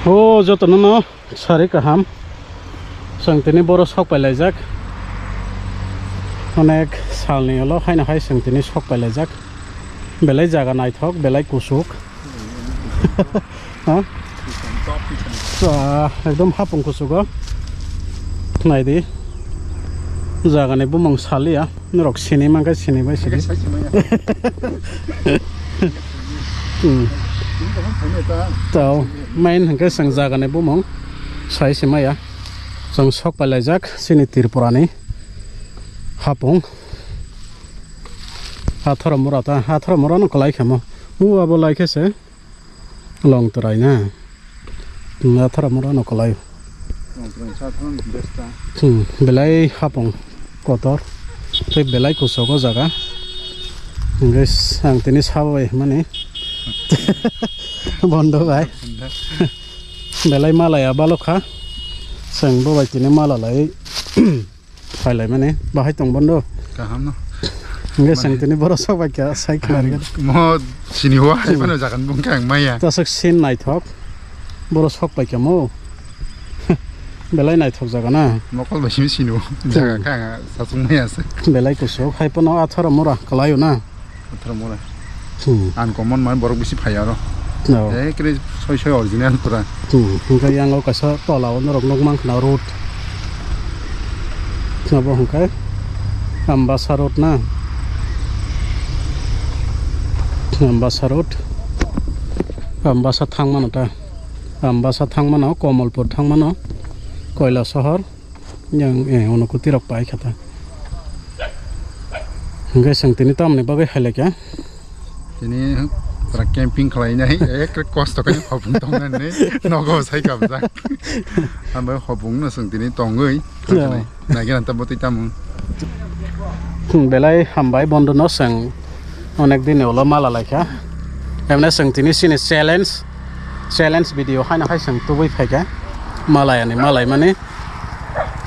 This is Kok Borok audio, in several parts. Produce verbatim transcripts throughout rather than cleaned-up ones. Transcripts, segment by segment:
O jotono no sari kaham. Chwng tini boro sok pai laijak. Onek salni ulo haino hai chwng tini sok pai laijak. Belai jaga naithok, belai kuchuk. Ha? Ah, ekdom hapung kuchugo. Naidi. Jagani bumung saliya. Norok sini mankhe sini bai sini. Hmm. Tao main hwnkhe chwng jagani bumung sai se maya. Chwng sok pai laijak chini Tripurani hapung. Hathoro mura ta, hathoro mura no kwlai khamo. U abo lai khe se. Long torai na. Nathara mura no kwlai. Long torai sa thang besta. Hmm, belai hapung kotor. Tei belai kuchuk o jaga. Hingke ang tini sabo bai mani. Bondo bai. Belai malaya balok kha. Chwng bo bai tini mala lai. Phailai mani, bahai tong bondo. Kaham no. Hingke Mani- chwng tini borok sok bai kha, sai khna rikha. Mo sini wa hai Hmm. phano jagan bung khe ang maya. Tasuk sin naithok. Borok sok bai kha mo. Belai naithok jaga na. Mokol bai simi sini wa. Jaga Hmm. kha ang sasung maya se. Belai kusuk, hai phano atharo mura kwlaio na. Atharo mura. Hmm. Uncommon mane borok bisi phai aro. No. Ekre soi soi original pura. Hmm. Hingke yang o kaisa tola o norok nukmang khna road. Abo hingke Ambasa road na. Ambasa road. Ambasa thangmano ta. Ambasa thangmano, Komolpur thangmano, Koilasohor. Yang, eh, ono kutirok pai kha ta. Hingke chwng tini tamoni bagwi hai laikha. Tini pura camping khlainai, ekre kosto khe hopung tongnani, nogo sai kabjak. Amo hopung no chwng tini tongwi, Ya. naigena ta bwtwi tamo. Hmm, belai hambai bondo no chwng onek din ni ulo mala laikha. Emne chwng tini chini challenge, challenge video haino hai chwng tubui phaikha. Malai ani malai mani.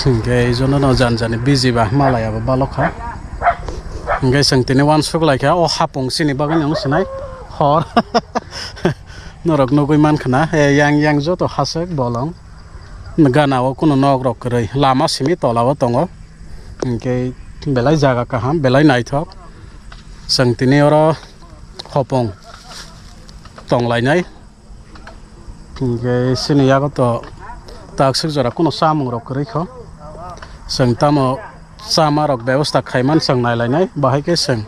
Hingke jono no jan jani busy ba malai abo balok kha. Hingke chwng tini uansuk laikha o hapung chini bagwi no sinai hor. Norok nugui mankha na, eh, yang yang joto hasek bolong. Gana o kunu nok rok kwrwi, lama simi tola o tongo. Hingke belai jaga kaham, belai naithok. Chwng tini oro hopong tonglainai. Hingke chini yago to takswk jora kunu chamung rok kwrwi kho. Chwng tamo chama rok bebosta khaiman chwng nailainai, bahai khe chwng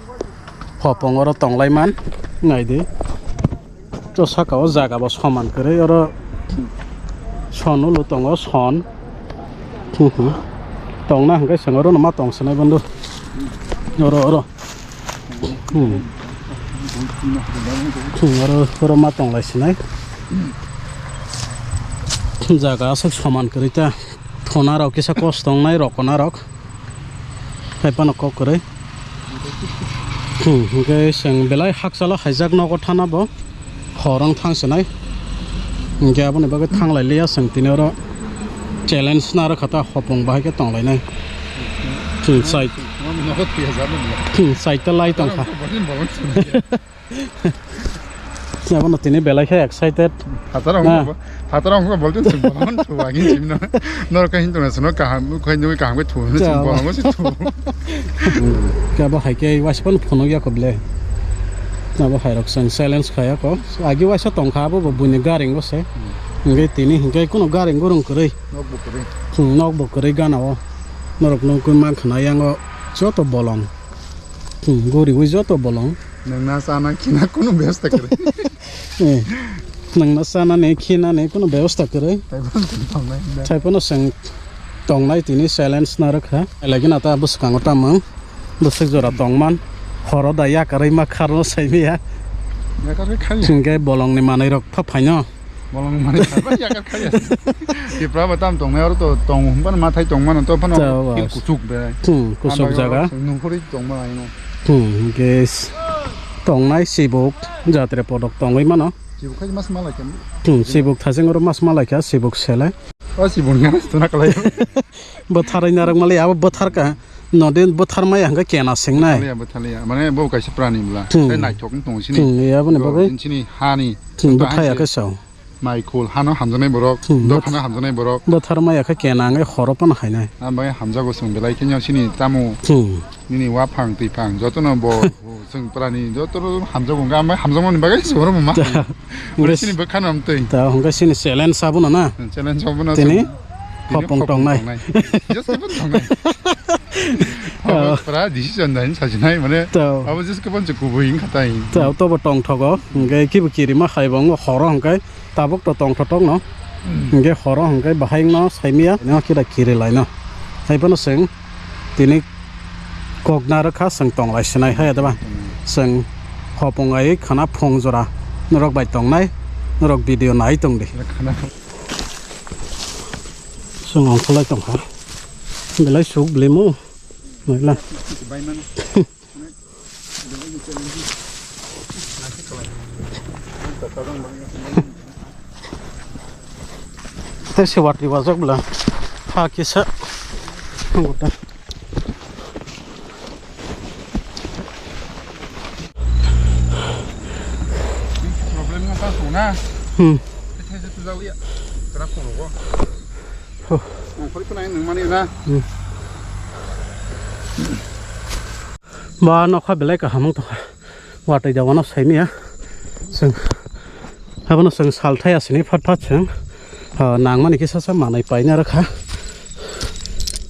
hopong oro tonglaiman naidi. To saka o jaga bo soman kwrwi, oro son ulo tongo, son. Hmm, hmm. Tongna hwnkhe chwng oro no ma tong sinai bondo. Oro, oro. Hmm. Hmm, oro, oro ma tong lai sinai. Jaga aswk soman kwrwi ta. Thona rok kisa kosto wngnai rokona rok. Hai phano kok kwrwi. Hmm, hwnkhe chwng belai hakchalo haijak nogo thana bo. Hor wng thang sinai. Hwnkhe aboni bagwi thang lai liya chwng tini oro challenge narwkha ta hopong bahai khe tong lainai. Hmm, chai. Hmm, chai ta lai tong kha. Abono tini belai khe excited. Phataro Na. Wngkha, phataro wngkha bolteni chwng bolong thu agin chimno. Norok khe hinto na sino kaham, khoi nugui kaham khe thu hinwi chwng Chao. Bolongo se thu. Khe abo hai khe waisa phano phunuk ya kho ble. Abo hai rok chwng challenge kha ya kho. Agi waisa tong kha abo bo buini garing bo se. Hingke tini hingke kuno garing gurung kwrwi. Nok bo kwrwi. Hmm, nok bo kwrwi gana o. Norok nugui mankha na yang o joto bolong. Hmm, guriwi joto bolong. Nwngna chana khina kunu bebosta kwrwi. Eh, nwngna chanani khinani kunu bebosta kwrwi. Taibo nwng tongnai da. Taiphano chwng tongnai tini challenge narwkha. Elagina ta bwskango tamung. Bwswk jora tongman. Horo da yakarwi ma kharno saimaya. Yakarwi khaiya. Hwnkhe bolongni manwirok pha phaino. Bolong mani khaiba yakar khaiya. Tipra ba tam tongnai oro to tong hwnba ma thai tongmano to phano Chao, feel bas. Kuchuk be. Hmm, kuchuk Hambai jaga. Oro nungkhorwi tongma laino. Hmm, guys. Tongnai sibuk jatre podok tongwi mano. Sibuk khai mas malai khe. Hmm, sibuk thajeng oro mas malai kha sibuk sele. O sibuk ni mas tuna kalai. Bwtharwi narwk mali abo bwthar ka. Nodin bwthar maya hwnkhe kena singnai. Bwthaliya, bwthaliya. Mane bo kaisa prani bla. Hmm. Tei naithok wng tongo sini. Hmm, ya boni Bo bagwi. Sini hani. Hmm, Ba bwthaya hai khe se. Sao. Mai khul hano hamjaknai borok, hmm, dophano hamjaknai borok. Dothar maya khe kena wngwi horo phano khainai. Ang bai hamjago chwng belai kheno chini tamo. Hmm. Nini waphang twiphang jotono bo chwng prani jotono hamjago wngkha, ang bai hamjakmani bagwi chwng oro ma. Ore chini bwkhano amtwi. Ta hwnkhe chini challenge abono na. Hmm, challenge abono tini chwng. Hopong tongnai. Just khe phano tongnai. Abo pura decision dai sajinai mane. To. Abo just khe phano kubui wngkha tai. To, to bo tongthogo. Hwnkhe kibo kirima hai bo wngkha horo hwnkhe tabuk to tongthotok no. Hwnkhe horo hwnkhe bahai wngno saimaya. Nw kida kiri laino. Hai phano chwng tini kokna rwkha chwng tonglai sinai hai adaba. Chwng hopong ai khana phung jora norok bai tongnai. Norok video nai tongdi. Chwng ongkholai tongkha. Belai suk belimu. Naila. Tei se watwi wajak bwla. Ha kisa. Nungkukta. Problem no ta song na. Hmm. Tei se tu jao ya. Kara phone ko. Huh. Ang khori khna nang mani na. Hmm. Ba nokha belai kaham wng tongkha. Watwi da wano saimaya. Chwng abono chwng salthai asini phat phat chwng, ah, nangmani kisa sa manwi paina rwkha.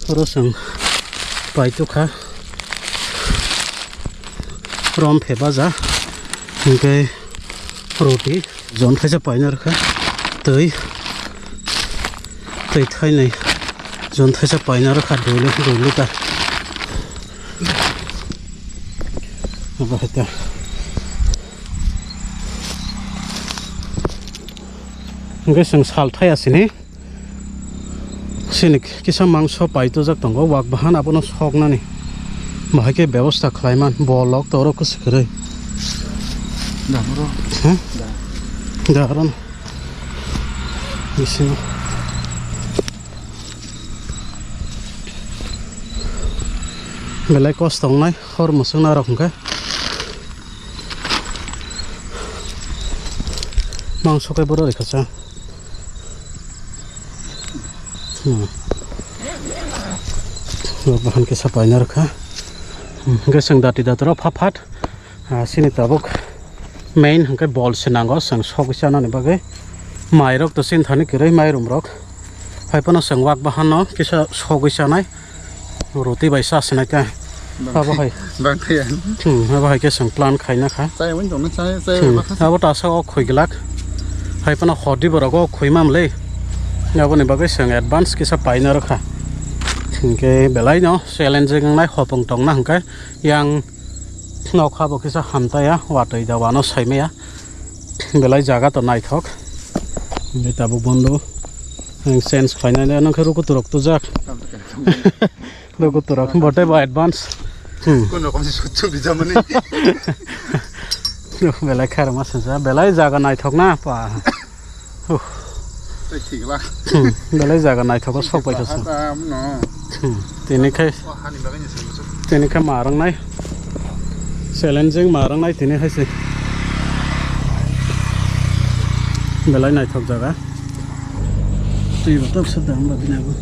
Oro chwng paitukha. Rom phe baja. Hwnkhe roti. Jon thaisa paina rwkha. Twi. Twi thainwi. Jon thaisa paina rwkha dui li-, dui liter. Abo hai ta. Hwnkhe chwng salthai asini. Chini kisa mangso paitujak tongo, wak bahan abono soknani. Bahai khe bebosta khlaiman, bolok toro kwswk kwrwi. Da, bro. Huh? Da. Da, aron. Bisingo. Belai kosto wngnai, hor mwswk narok hwnkhe. Mangso khe boro rikha cha. Hmm. Bo bahan khe sapaina rwkha. Hmm. Hwnkhe chwng dati datorok pha phat. Ah, chini tabuk main hwnkhe bol se nango chwng sogwi chanani bagwi. Mairok to chini thani kwrwi mairum rok. Hai phano chwng wak bahan no kisa sogwi chanai. Roti bai sa sinai khe. Bang-, abo hai. Bang khe ya. Hmm, abo hai khe chwng plan khaina kha. Chai wng tong chai, chai. Hmm, bakha. Abo ta sa o khoi glak. Hai phano hodi borok o khoi mam le. Aboni bagwi chwng advance kisa paina rwkha. Hwnkhe belai no challenging nai hopong tongna hwnkhe yang nokha bo kisa hamtaya watwi da wano saimaya. Belai jaga to naithok. Hwnkhe tabuk bondo. Ang change khlainai nang khe rukuturok tujak. Logo torak, bote bo advance. Hmm. Kun rokom si sutsu bijamani. Belai khairokma swngjak, belai jaga naithokna pa. Huh. Tei thik la. Hmm. Belai jaga naithok sok pai thasa. Hata amno. Hmm. Tini khai. O hani bagwi ni swngjak. Tini khai marang nai. Challenging marang nai tini khai se. Belai naithok jaga. Twi bo tok sa dam ba bini abo.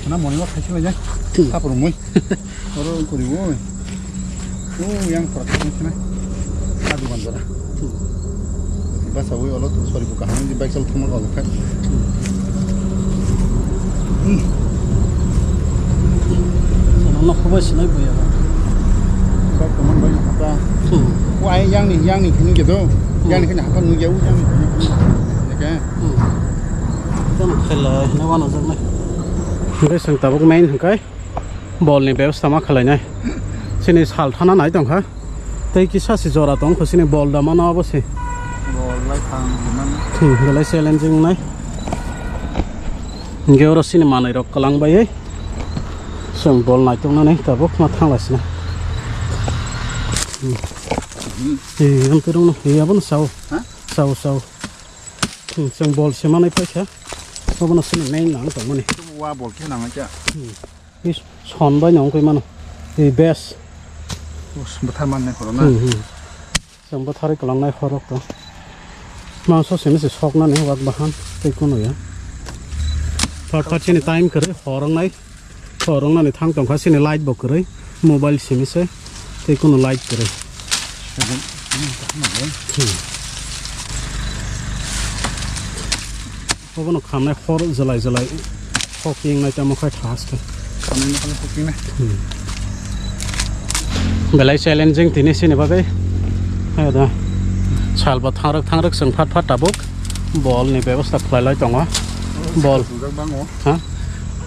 Mana moni ma khaisi lai jai. Hmm. Sapor mui. Oro kori bo. O yang pora khaisi na. Adu bandara. Hmm. Basa ui olo tu sorry buka hang di bike sal thumul olo kha. Sana no khobai sinai buya. Bike teman banyak apa? Hmm. Wah, yang ni, yang ni kini gitu. Hmm. Yang ni kini apa nu jauh yang ni kini. Ya kan? Hmm. Kan khala na wana jang nai. Hingke sang tabuk main hingkai. Bolni bebostha ma khlainai. Chini sal thana nai tongkha. Tei kisa se jora tongkha chini bol da mano abo se. Bol lai thang di mano. Hmm, belai challenging nai. Hingke oro chini manwi rok kwlang bai. Chwng bol nai tongna nai tabuk ma thang lai sina. Hmm. Hmm. Ei, ang kwrwng no. Ei, abo no sao. Ha? Sao, sao. Hmm, chwng bol se manai paikha. Abo no chini main nang tongmani. Wa bol khe nang kya? Hmm. Is son bai nang koi mano. Tei best. Bwthar mannai khoro na. Hmm, hmm. Chwng bwtharwi kwlangnai horok to. Mangso simi se soknani wak bahan tei kunu ya. Third part chini time kwrwi horoknai. Horoknani thang tongkha chini light bo kwrwi. Mobile simi se tei kunu light kwrwi. Hmm. Obono khamnai hor jwlai jwlai hoking nai tamo khai thaske. Khamnai no khamnai hoking nai. Hmm. Belai challenging tini sini bagwi. Hai da. Salbo thangrwk thangrwk chwng phat phat tabuk bol ni bebosta khlai lai tongo. Bol. Tujak bango. Ha?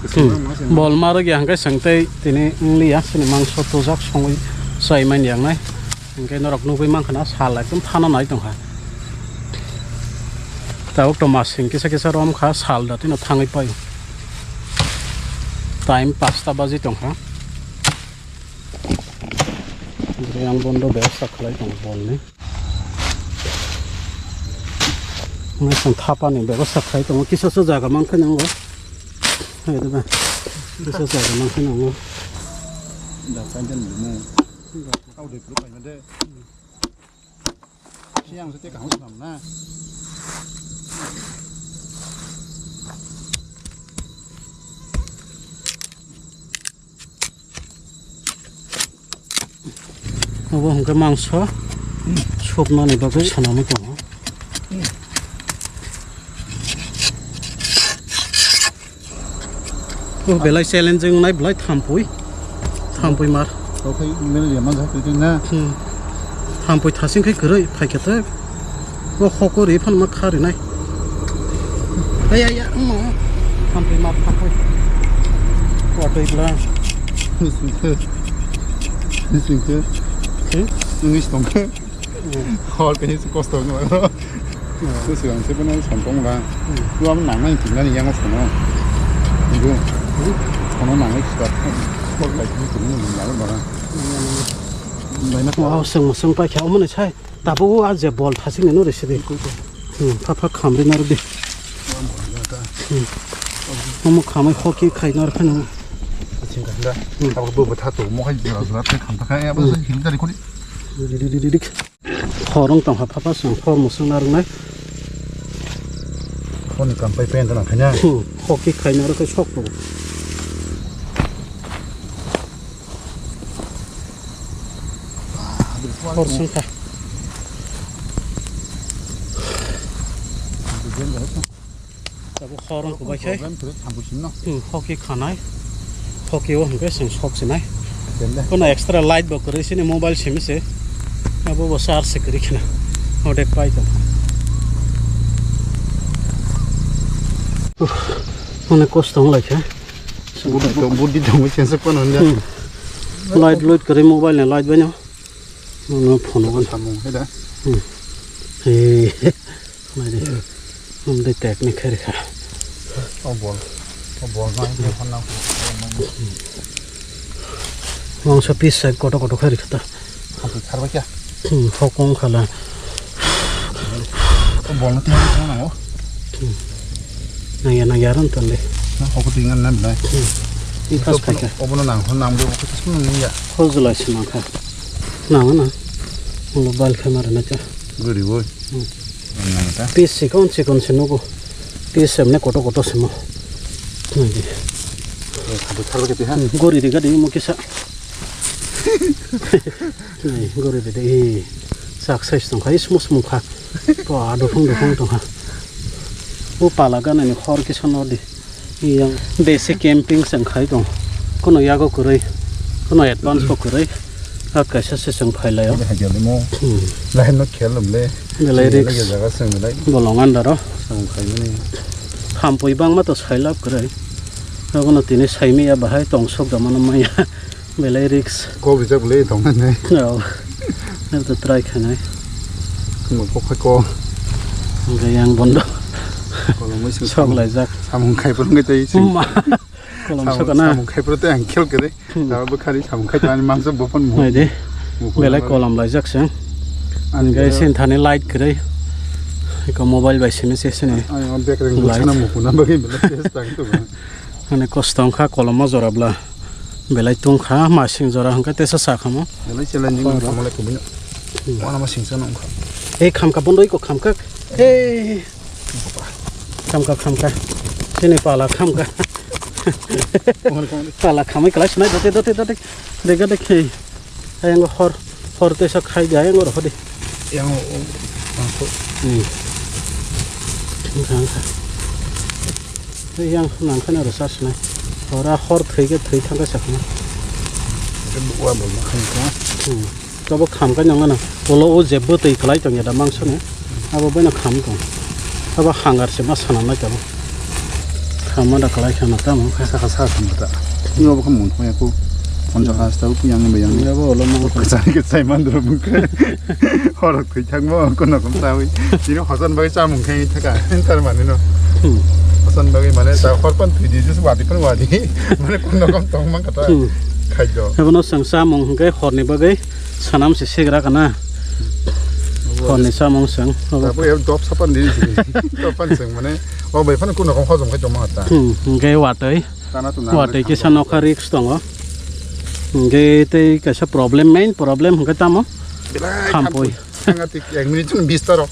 Kwchwng Hmm. bango sini. Bol ma rwgya hwnkhe chwng tei tini wngliya sini mangso tujak songwi chai man yang nai. Hwnkhe norok nugwi mankha na sal ekdom thana nai tongkha. Tabuk to masing kisa kisa rom kha, sal da tino thangwi pai. Time pasta baji tongkha. Yang bondo bebosta khlai tongo bolni. Masing thapani bebosta khlai tongo, kisa sa jaga mankha nango. Hai da ba. Kisa jaga mankha nango. Da kan den mo. Kau de plu kai de. Siang sete kaham swnam na. Obo hwnkhe mangso sopnani bagwi swnamwi tongo. O belai challenging wngnai belai thampui. Thampui mar. Tokhe mel ya manjak twi na. Hmm. Thampui thasing khai kwrwi phaikhe te. O hoko ri phan ma kha rinai. Ai, ai, ai, ma. Thampui mar thampui. Watwi bla. Singkhe. Singkhe. Hmm? English tongkhe. Hor khe se kosto wngma. Hmm. Bwswk ang se bono sampong la. Hmm. Tu amo nang nai tingna ni yang sono. Ndu. Hmm. Kono nang nai kisa. Hor lai tingna ni yang bara. Hmm. Bai na ko. Wow, seng seng pai kha omo ni sai. Tabo a je bol thasing ni no re sidi. Hmm, pha pha khamri na re di. Hmm. Omo khamai hoki khai na re phano. Asing kanda. Hmm. Abo bo bwtha to mo khai jora jora khai kham ta khai abo Hmm. Him dari khoni. Di, di, di, di, di. Khorong tong ha pha pha song khor musung narwknai. Khoni kam pai pen tong khaina. Hmm, hoki khaina rw khe sok to. Khor sung kha. Tabuk horong kubai khai. Problem khe thambu sinno. Hmm, hoki khanai. Hoki o hwnkhe chwng sok sinai. Kende. Kono extra light bo kwrwi sini mobile simi se. Abo bo charge se kwrwi khna. Odek pai tong. Uff, onek kosto wng lai kha. Budi tong, budi tong, sense kono hwnda. Hmm. Light, light kwrwi mobile ni light bai no. Nono phone on. Samung hai da. Hmm. Hey. Nai de. Hum de tek ni khairi kha. O bol. O bol ma ke phone na. Mangso piece side koto koto khairi kha ta. Hapui kharba kya? Hmm, hokong khala. O bol na tiya na o. Hmm. Nang ya, nang ya ran tan de. Na hoko tingan na bilai. Hmm. Ikhas khai kha. Obo no nang hon nang de o khe sung nang ya. Hojlai se mangkha. Nang na. Ulo bal khe mare na cha. Guri woi. Hmm. Nang ta. Piece sikon sikon se nugo. Piece emne koto koto se mo. Nang di. Hapui kharba kya ti ha. Hmm, gori de gadi mo kisa. Nai, gori de de, ee, chak size tong kha, ee, smooth smooth kha. To, a, dufung dufung tong kha. O pala gana ni hor kisa no di. Ee, yang desi camping chang khai tong. Kono yago kwrwi, kono advance bo kwrwi. A kaisa se chang phai lai o. Hai jani mo. Hmm. Lahai no khel le. Belai risk. Jaga chang belai. Bolong andaro. Chang khai mani. Thampui bangma to sai lab kwrwi. Abono tini saimaya bahai tong sok da mano maya. Belai risk. Kok rijak le tong nai. Oh. Nang to try khanai. Mo kok khai ko. Hingke yang bondo. Kolomoi sing sok laijak. Samung khai poro ngai tai sing. Ma. Kolom sok na. Samung khai poro te ang khel kere. Hmm. Tabo bukhari samung khai tani mangsa bopon mo. Nai de. Belai kolom laijak sing. Ani hingke sin thani light kere. Iko mobile bai sini se sini. Ani on bek reng light. Buchana mo kuna bagai belai test tang tu. Ani kosto wngkha kolom o jora bla. Belai tungkha, masing jora hwnkhe tesa sakhamo. Belai challenging wngkha, malai kubui no. Hmm. Wana masing chano wngkha. Ei khamkha, bondo iko khamkha. Ei. Khamkha, khamkha. Chini pala khamkha. Pala khamwi kwlai sinai, dote, dote, dote. Dega de khei. Ayang hor, hor tesa khai de, ayang rohodi. Yang o, o, bangso. Hmm. Wngkha, wngkha. Yang nangkhana rwchar sinai. Ora hor thwi khe thwi thangkha sakna. Wa bo ma khai kha. Hmm. Tobo kham kai nang nang. Ulo o jebbo twi kwlai tong ya da mangso ni. Abo bai no kham tong. Abo hangar se ma sana nai tabo. Kham ma da kwlai khana tamo. Kasa kasa kham ta. Ni obo kham mun thong ya ko. Phone ja kasa ta ko yang ni ba yang ni. Abo ulo ma ko. Kasa ni kasa man dro bung. Hor thwi thangmo kono kom sawi. Chini hosan bagwi chamung khai thaka. Tar mani no. Hmm. Hosan bagwi mane ta hor pan thwi di jus wadi pan wadi. Mane kono kom tong man kata. Hmm. Khai do. Abo no sang chamung hwnkhe hor ni bagwi sanam se segra kana. Hor ni chamung sang. Abo ya dop sapan di. Dop pan sang mane. O bai pan kono kom hojom khai tong man kata. Hmm. Hwnkhe watwi. Watwi kisa nokha risk tongo. Hwnkhe tei kaisa problem, main problem hwnkhe tamo? Belai thampui. Thampui. Sangatik ek minute chwng bis ta rok.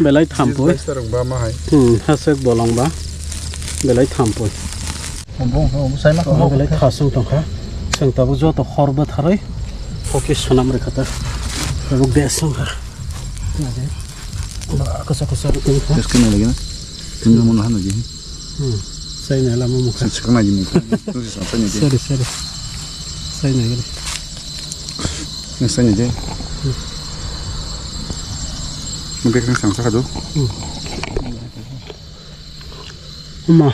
Belai thampui. Bis bais ta rok ba ma hai. Hmm, hasek bolong ba. Belai thampui. Obo, obo, sai ma. Obo belai thasung tongkha. Chwng tabuk joto hor bwtharwi hoki swnam rwkha ta. Tabuk gas wngkha. Ba, kosa, kosa rwkha. Gas kena lagi na? Tinggal mau nahan lagi. Hmm. Sai nai lama mukha. Sai, sai nai di mukha. Sorry, sorry. Sai nai gari. Ni sai nai di. Hmm. Mungkin sang saka do. Hmm. Ma.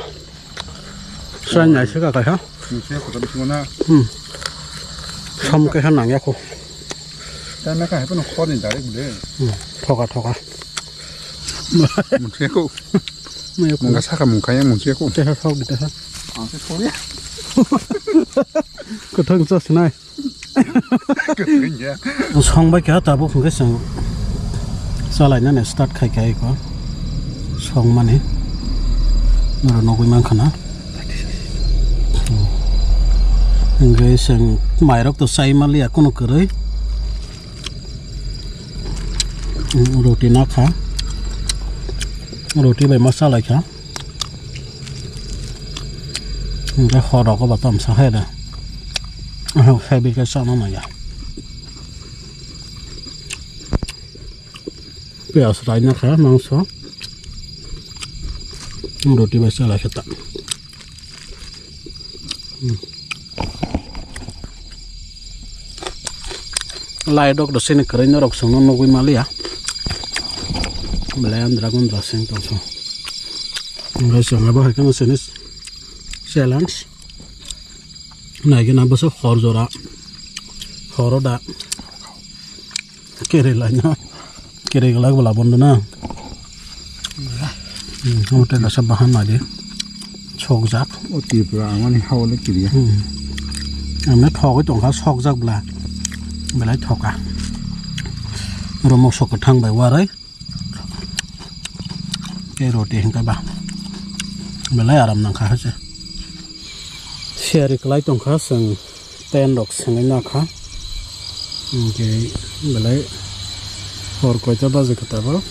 Sai nai saka kai ha. Ni sai ko tadi semua na. Hmm. Sam kai ha nang ya ko. Tana ka hepa no khor ni direct de. Hmm. Thoka, thoka. Mungkin ko. Maya ko. Mungkin saka mungkin ya mungkin ko. Teha sok di teha. Ang se sorry. Kwthang chas nai. Kwthang ya. Song bai kha tabuk hwnkhe chwng chalai nani start khai khai ko. Song mani. Noro nugui man khana. Hwnkhe chwng mairok to chai maliya kunu kwrwi. Roti nakha. Roti bai ma chalai kha. Hwnkhe hor rogo ba tamo sa hai da. Ahok heavy khe chana nangya. Piyaj rai nakha mangso. Roti bai chalai khe ta. Hmm. Lai dok do sini kwrwi norok chwngno nugui maliya. Belai andra gundra seng tong song. Hwnkhe chwng abo hai kheno sini challenge. Naigena bwswk hor jora. Horo da. Kerela na. Kerela bwla bondo na. Hmm, omo tei kaisa bahan nadi. Sokjak. O Tripura amani hao le kiriya. Hmm. Amne thogwi tongkha sokjak bwla. Belai thoka. Oro moso kwthang bai warwi. Tei roti hwnkhe ba. Belai aram nangkha hase. Siyari kwlai tongkha chwng. Tent rok swngwi nakha. Hwnkhe belai hor koita baji kha tabuk?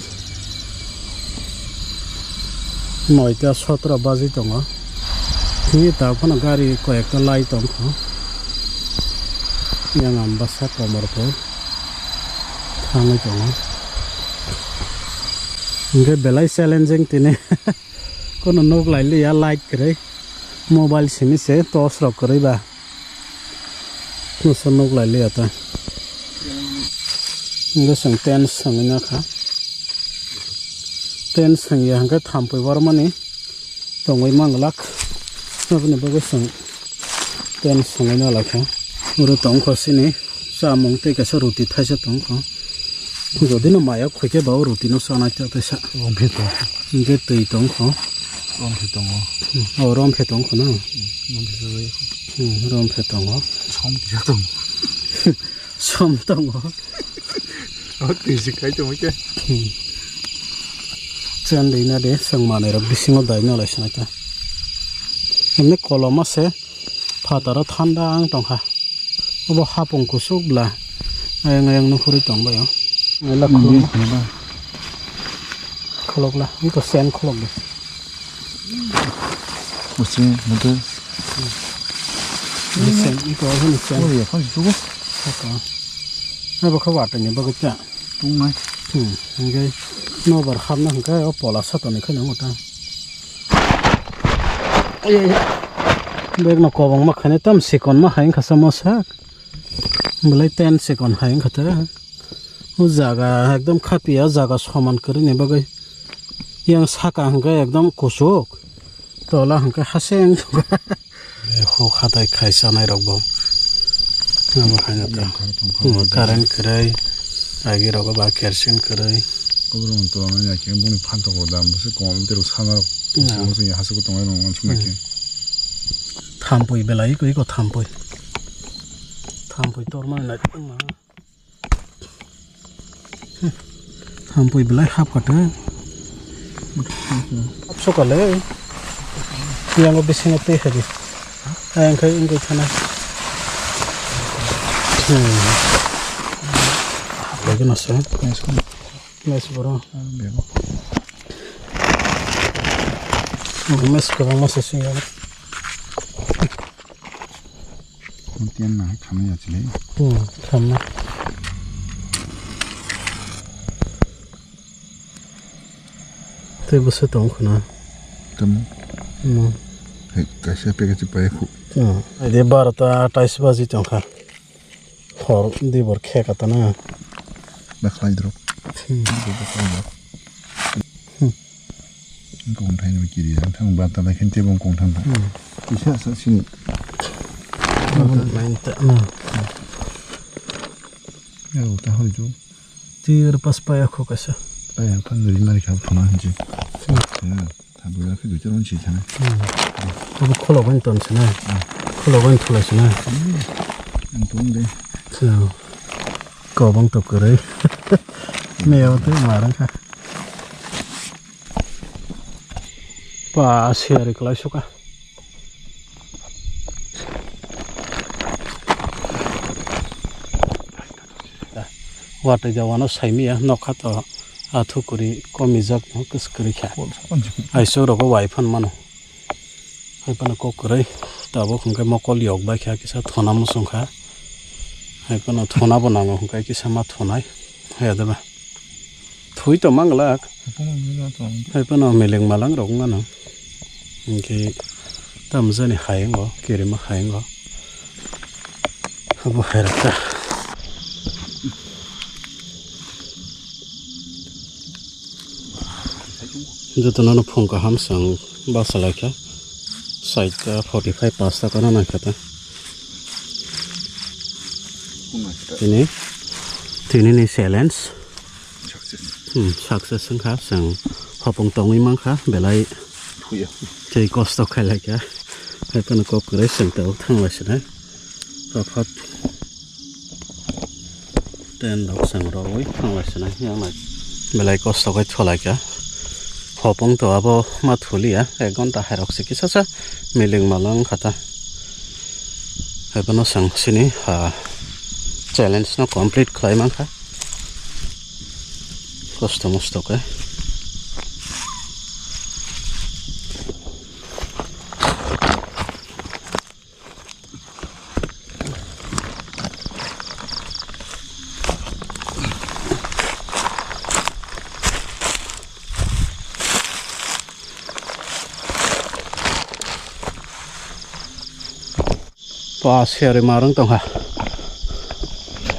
Noita sotro baji tongo. Tini tabuk phano gari koi ekta lai tongkha. Yang ang bwsa komorbo thangwi tongo. Hwnkhe belai challenging tini. Kono nuk lai liya, light kwrwi. Mobile simi se torch rok kwrwi ba. Musa nuk lai liya ta. Hwnkhe chwng tent swngwi nakha. Tent swngya hwnkhe thampui bormani tongwi manglak. Aboni bagwi chwng tent swngwi nalaikha. Oro tongkha sini. Chamung tei kaisa roti thaisa tongkha. Jodi no maya khuikhe ba o roti no chanai ta teisa. Rom phe tong. Hwnkhe twi tongkha. Rom phe tongo. Hmm, o rom phe tongkha na. Hmm, rom phe tongwi. Hmm, rom phe tongo. Som tisa tong. Som tongo. O twi si khai tongwi khe. Hmm. Chen dei na de, chwng manwi rok bisingo dai no lai sinai ta. Himne koloma se. Phataro thanda ang tongkha. Obo hapung kusuk bla. Ayang ayang nukhurwi tongbaio. Ela khulum. Khulukla. Iko sen khuluk de. Use, mate. Sen, iko sen. Oh, ya, kan sugo. Saka. Abo kha watani bagwi cha. Tungnai. Hmm, hingke nobar hapna hingke o pola satoni khe nang ta. Ai, ai, ai. Bag no kobangma khainai tam sikon ma hai wngkha samo sak. Belai ten sikon hai wngkha ta. O jaga ekdom khapiya jaga soman kwrwini bagwi. Yang saka hingke ekdom kusuk. Tola hingke haseng. Be huk hatai khai chanai rok bo. Abo haino ta. Tongkha, tongkha, hmm, tongkha. Current kwrwi, agi rogo ba kerosene kwrwi. Oborog to ang ya khe boni phantok rok dam bwswk kom tei rok sana rok. Ya. Bwswk ya hasuk tongnai rok uansuk nai khe. Hmm. Thampui belai iko, iko thampui. Thampui torma nai. Hampui belai hap kha tei. Hap sokale. Yang bisingo tei khaidi. Ayang khai wngwi thana. Hmm. Lagi nasa. Nice bro. Mes ko masa sing. Tiyan na khamna ya chile. Hmm, khamna. Tei bwswk tong khuna. Tamo. Hmm. Hai, kaisa package pai khu. Hmm. Ede barota atais baji tongkha. Hor dibor khe kata na. Bakhlai drop. Hmm. Bakhlai drop. Hmm. Kong thai no kiri ang thang ba ta lai khen tebong kong thang ta. Hmm. Kisa sa sini. Abon main ta na. Ya ta hoi jo. Tir pas pa ya kho kaisa. Pa ya pan ri mari kha thona hinji. Hmm. Ya, ta bo ya khe ducha ron si thana. Hmm. Abo kholo gon ton sina. Hmm. Kholo gon thula sina. Hmm. Ang tong de. So. Kobong to kwrwi. Meo tei marang kha. Pa siyari kwlai suka. Watwi jawano saimiya nokha to athukuri komijak no kwswk kwrwi kha. Aisuk rogo wai phan mano. Hai phano kok kwrwi tabuk hwnkhe mokol yok bai kha kisa thona muchung kha. Hai phano thona bo nango hwnkhe kisa ma thonai. Hai adaba. Thui to manglak. Hai phano miling malang rok wngmano. Hinkhe tamjani hai wngo, kirima hai wngo. Abo hai rok ta. Jotono no phung kaham chwng bachalaikha, saita forty five pasta kono naikha ta. Tini, tini ni challenge, hmm, success wngkha, chwng hopung tongwi mankha, belai tei kosto khailaikha, hai phano kok kwrwi chwng tabuk thanglai sinai, phot phot. Tent rok chwng rogwi thanglai sinai, yang nai belai kosto khe tholaikha. Hopung to abo ma thuliya, ek ghonta hai rok se kisa sa miling malang kha ta. Hai phano chwng sini, ah, challenge no complete khlai mankha. Kosto mosto khe. Pa siyari marwng tongkha.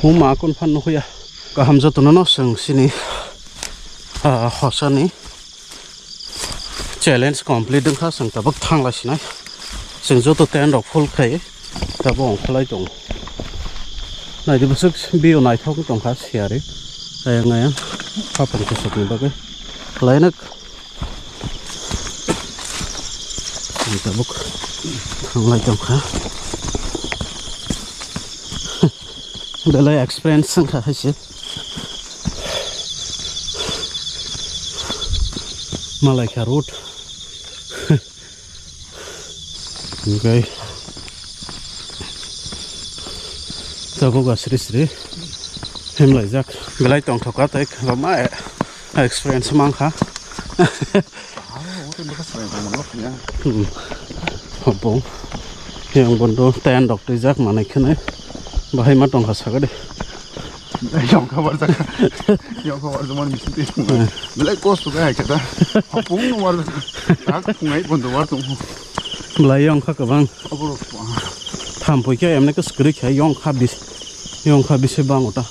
Huma kun phan nuhuya. Kaham jotono no chwng sini, ah, hosani. Challenge complete wngkha, chwng tabuk thanglai sinai. Chwng joto tent rok full khai tabuk ongkholai tongo. Naidi bwswk view naithok wng tongkha siyari. Ayang ayang hapang kusukni bagwi. Khlainwk. Chwng tabuk thanglai tongkha. Belai experience wngkha hai se. Malaikha road. Hingke Tabuk asri sri himlaijak belai tongthoka tei kwbangma experience mankha. Hmm. Hopung yang bondo ten rok twijak manai khene bahai ma tongkha sakadi. Yongkha barjak. Yongkha barjak man bising twi. Hmm. Belai kosto kha hai khe ta. Hopung no war tak phungai bondo war tong. Belai yongkha kwbang. Oborok. Thampui khe emne khe swrwk khe yongkha bis-, yongkha bisi bango ta.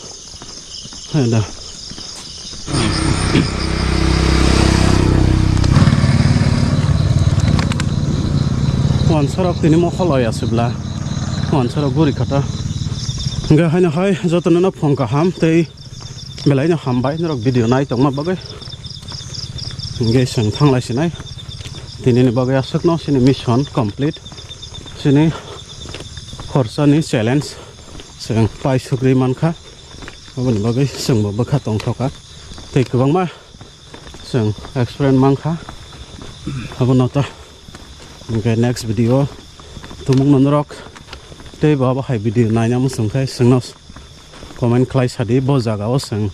Hai da. Wansarok tini mokol oi aswk bla. Wansarok guri kha ta. Hwnkhe haino hai jotono no phung kaham tei Belai no hambai norok video nai tongma bagwi. Hingke chwng thanglai sinai. Tinini bagwi aswkno chini mission complete. Chini khorsa ni challenge chwng pai sugri mankha. Aboni bagwi chwngbo bwkha tongthoka. Tei kwbangma chwng experience mankha. Abono ta hingke next video tumung norok tei bo abo hai video naina muchung khai chwngno comment khlai sadi, bo jaga o chwng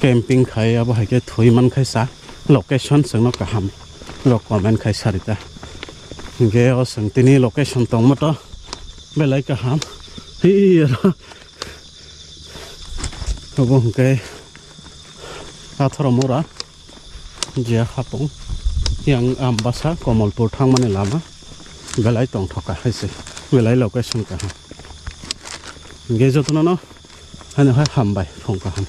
camping khai, abo hai khe thwi man khai sa, location chwngno kaham rok comment khai sari ta. Hingke o chwng tini location tongma to belai kaham. Hi ro. Obo hingke Athoro mura. Jia hapung yang Ambasa Komolpur thangmani lama belai tongthoka hai se, belai location kaham. Hingke jotono no haino hai hambai phung kaham.